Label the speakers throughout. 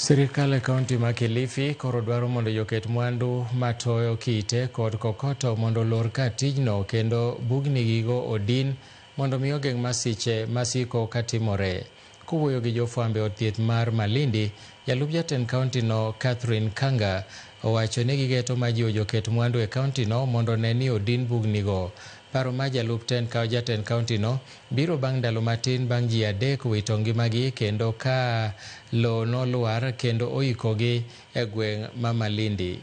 Speaker 1: Sirikal e kaunti ma Kilifi koro dwaro mondo joket mwandu matoyo kite kod kokoto mondo olor ka tijno kendo bugni gigo odin mondo mi ogeng' masiche masiko katimore. Kowuoyo gi jofwambo e od thieth mar Malindi, jalup jatend kaunti no Catherine Kanga owacho ni gigeto ma jiwo joket mwandu e kaunti no mondo one ni odin bugnigo. Paro ma jalup jatend kaunti no biro bang' ndalo matin bang' ji 3 wito ngimagi kendo ka lo nolwar kendo oikogi e gweng' ma Malindi.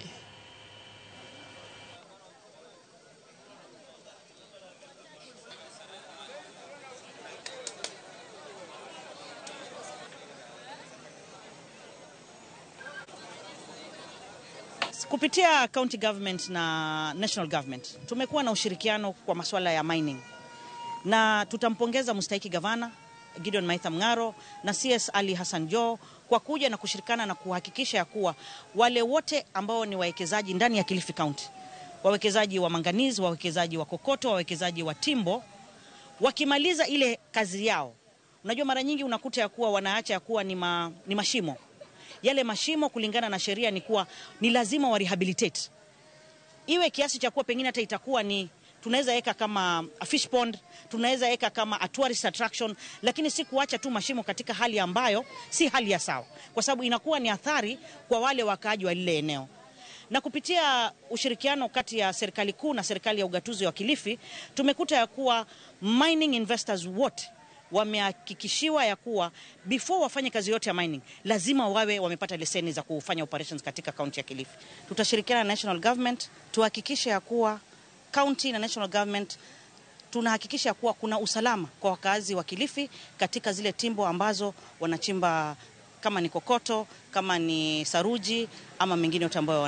Speaker 2: Kupitia county government na national government tumekuwa na ushirikiano kwa masuala ya mining, na tutampongeza mstahiki gavana Gideon Maitha Mng'aro na CS Ali Hassan Joho kwa kuja na kushirikana na kuhakikisha ya kuwa wale wote ambao ni wawekezaji ndani ya Kilifi County, wawekezaji wa manganizi, wawekezaji wa kokoto, wawekezaji wa timbo, wakimaliza ile kazi yao, unajua mara nyingi unakuta ya kuwa wanaacha ya kuwa ni mashimo. Yale mashimo kulingana na sheria ni kuwa ni lazima wa rehabilitate. Iwe kiasi cha kuwa pengine hata itakuwa ni tunaweza weka kama a fish pond, tunaweza weka kama a tourist attraction, lakini si kuacha tu mashimo katika hali ambayo si hali ya sawa, kwa sababu inakuwa ni athari kwa wale wakaaji wa lile eneo. Na kupitia ushirikiano kati ya serikali kuu na serikali ya ugatuzi wa Kilifi, tumekuta ya kuwa mining investors wote wamehakikishiwa ya kuwa before wafanye kazi yote ya mining lazima wawe wamepata leseni za kufanya operations katika kaunti ya Kilifi. Tutashirikiana na national government tuhakikishe ya kuwa county na national government tunahakikisha kuwa kuna usalama kwa wakazi wa Kilifi katika zile timbo ambazo wanachimba, kama ni kokoto, kama ni saruji ama mengine yote ambayo